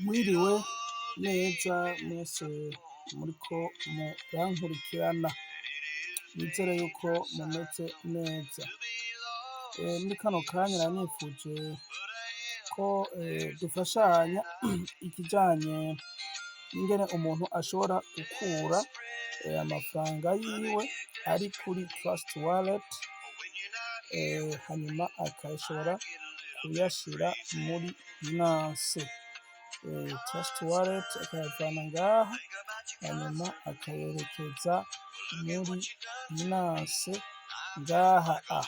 Mwiriwe neza mwese muriko murankurikirana, nizere yuko mumeze neza. Muri kano kanya nari nifuje ko dufashanya ikijanye n'ingene umuntu ashobora gukura amafaranga yiwe ari kuri Trust Wallet, hanyuma akayashobora kuyashira muri Binance. Trust Wallet akayavana ngaha, hanyuma akayerekeza muri Binance ngaha a.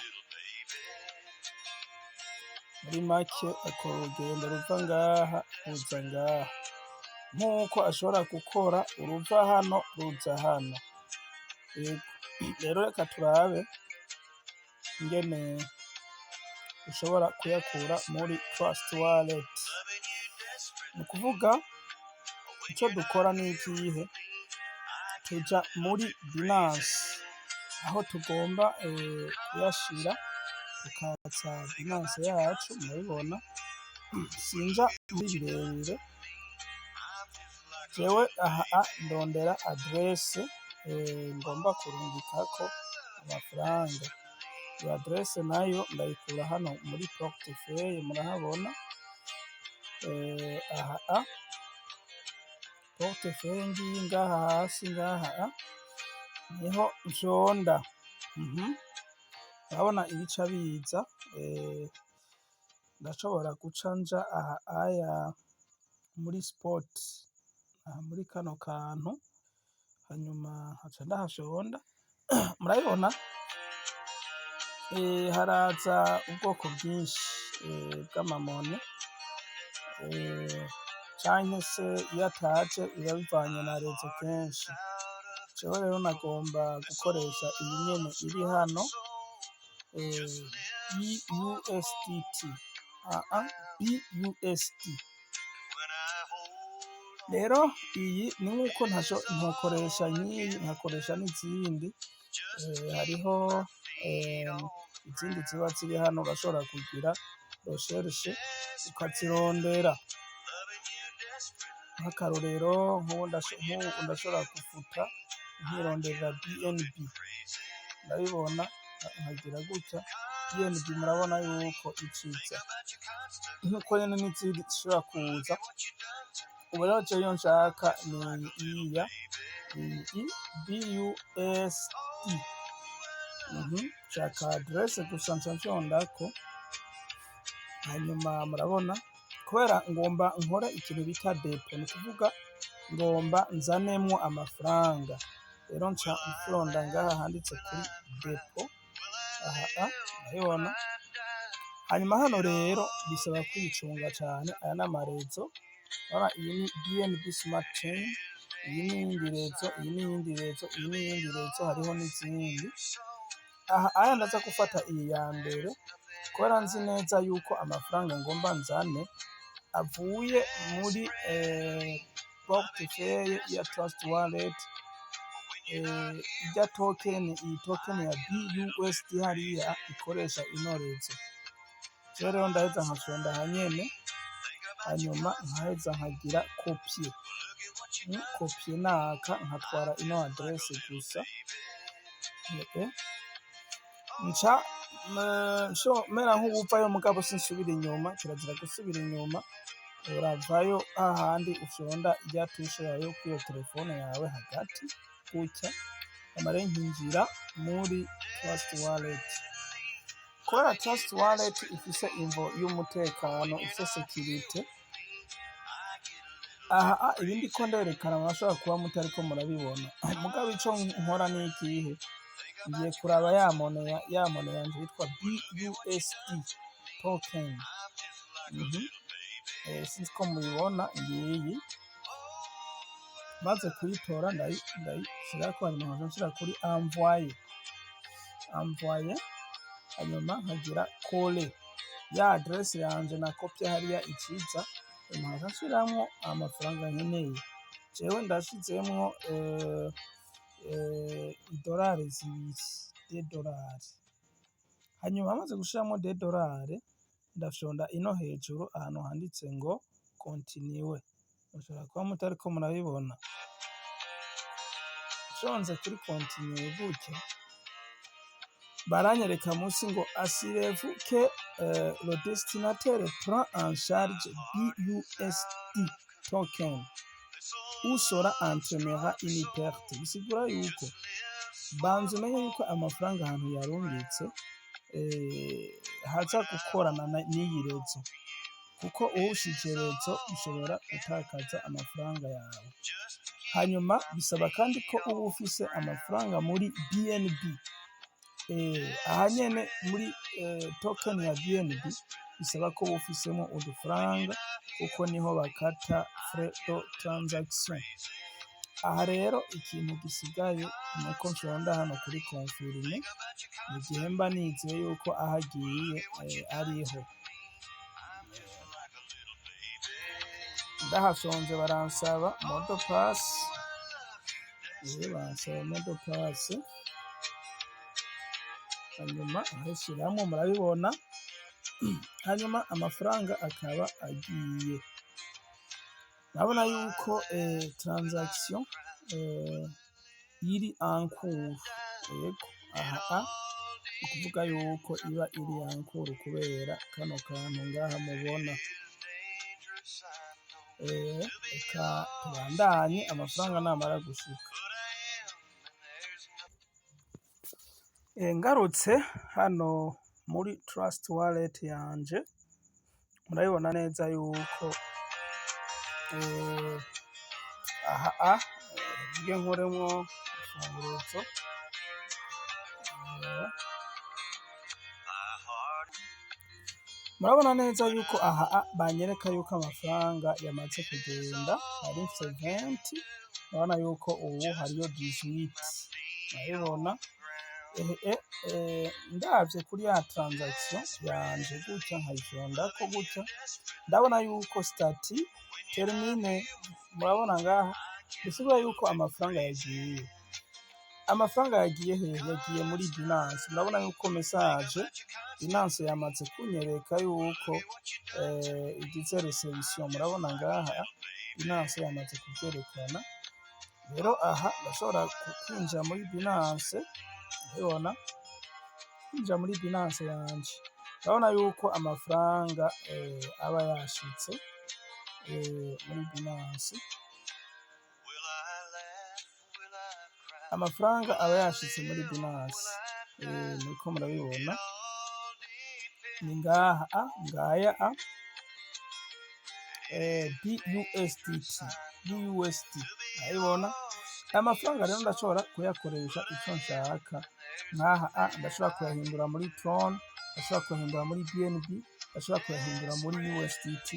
Muri make akora urugendo ruva ngaha ruza ngaha, nk'uko ashobora gukora uruva hano ruza hano. Ego, rero reka turabe ingene ushobora kuyakura muri Trust Wallet. Ni ukuvuga ico dukora n'ikihe? Tuja muri Binance aho tugomba kuyashira, tukatsa Binance yacu, murabibona, sinja muri birebire, jewe aha ndondera adresse ngomba kurungikako amafaranga. Iyo adresse nayo ndayikura hano muri portefeuille, murahabona, aha portefeuille ngiyi ngaha hasi, ngaha niho nfyonda. Murabona ibica biza, ndashobora guca nja aha aya muri spot, aha muri kano kantu, hanyuma nkaca ndahafyonda, murabibona, haraza ubwoko bwinshi bw'ama monnaies, canke se iyo ataje biba bivanye na réseau kenshi. Jewe rero nagomba gukoresha iyi nyene iri hano, BUSDT, BUSD. Rero iyi ni nkuko ntokoresha nkiyi nkakoresha n'izindi, hariho izindi ziba ziri hano, urashobora kugira recherche ukazirondera. Nk'akarorero, nk'ubu ndashobora gufuta nkironderera BNB, ndabibona, nkagira gutya BNB, murabona yuko iciza nkuko nyene n'izindi zishobora kuza. Ubu rero jewe iyo nshaka ni iya iyi BUSD, nshaka adresse gusa, nca mfyondako, hanyuma murabona kubera ngomba nkore ikintu bita dépôt, ni ukuvuga ngomba nzanemwo amafaranga. Rero nca mfyonda ngaha handitse kuri dépôt, aha murabibona. Hanyuma hano rero bisaba kwicunga cane, aya n'ama réseaux, urabona iyi ni BNB Smart Chain, iyi ni iyindi réseau, iyi ni iyindi réseau, iyi ni iyindi réseau, hariho n'izindi. Aha aya ndaza gufata iyi ya mbere kubera nzi neza yuko amafaranga ngomba nzane avuye muri portefeuille ya Trust Wallet, irya token, iyi token ya BUSD hariya ikoresha ino réseau. Jewe rero ndaheza nkafyonda aha nyene, hanyuma nkaheza nkagira copier, copier naka nkatwara ino adresse gusa, nca mera nk'uwuvayo, mugabo sinsubira inyuma, kirazira gusubira inyuma. Uravayo hahandi ufyonda irya touche yawe yo kuriyo telefone yawe hagati gutya, hama rero nkinjira muri Trust Wallet. Kubera Trust Wallet ifise imvo y'umutekano, ifise sécurité, aha ibi ndiko nderekana murashobora kuba mutariko murabibona, mugabo ico nkora n'ikihe? Ngiye kuraba ya monnaie yanje yitwa BUSD token. Sinzi ko mubibona, ngiyi. Maze kuyitora ndayishirako, hanyuma nkaca nshira kuri envoyer, envoyer, hanyuma nkagira coller ya adresse yanje na kopye hariya iciza, hanyuma nkaca nshiramwo amafaranga nkeneye. Jewe ndashizemwo idorari 2, $2. Hanyuma maze gushiramwo $2, ndafyonda ino hejuru ahantu handitse ngo continuer. Mushobora kuba mutariko murabibona. Nshonze kuri continuer gutya, baranyereka munsi ngo: "Assurez-vous que le destinataire prend en charge BUSD token ou cela entraînera une perte." Bisigura yuko banza umenye yuko amafaranga ahantu yarungitse haza gukorana n'iyi réseau, kuko uhushije réseau ushobora gutakaza amafaranga yawe. Hanyuma bisaba kandi ko uba ufise amafaranga muri BNB. Aha nyene muri token ya BNB bisaba ko uba ufisemwo udufaranga, kuko niho bakata frais de transaction. Aha rero ikintu gisigaye nuko nshonda hano kuri confirmer, mu gihe mba nizeye yuko aho agiye ariho. Ndahashonze baransaba mot de passe, bansaba mot de passe, hanyuma nkayishiramwo, murabibona, hanyuma amafaranga akaba agiye. Murabona yuko transaction iri en cours. Yego, aha ni ukuvuga yuko iba iri en cours kubera kano kantu ngaha mubona. Reka tubandanye amafaranga namara gushika. Ngarutse hano muri Trust Wallet yanje, murabibona neza yuko aha mvuge nkuremwo imfunguruzo. Murabona neza yuko aha banyereka yuko amafaranga yamaze kugenda. Nari mfise 20, murabona yuko ubu hariyo 18, murabibona. Ndavye kuri ya transaction yanje gutya, nkayifyondako gutya, ndabona yuko statut terminé. Murabona ngaha, bisigura yuko amafaranga yagiye. Amafaranga yagiye hehe? Yagiye muri Binance. Murabona yuko message Binance yamaze kunyereka yuko igize réception. Murabona ngaha Binance yamaze kuvyerekana. Rero aha ndashobora kwinjira muri Binance, murabibona, kwinjira muri Binance yanje, urabona yuko amafaranga aba yashitse muri Binance. Amafaranga aba yashitse muri Binance, muriko murabibona, ni ngaha ngaya a BUSDT, BUSD, murabibona. Aya mafaranga rero ndashobora kuyakoresha ico nshaka. Nkaha ndashobora kuyahindura muri Tron, ndashobora kuyahindura muri BNB, ndashobora kuyahindura muri USDT,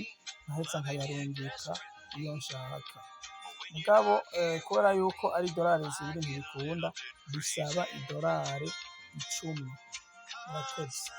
nkaheza nkayarungika iyo nshaka. Mugabo kubera yuko ari idorari 2 ntibikunda, bisaba idorari 10. Murakoze.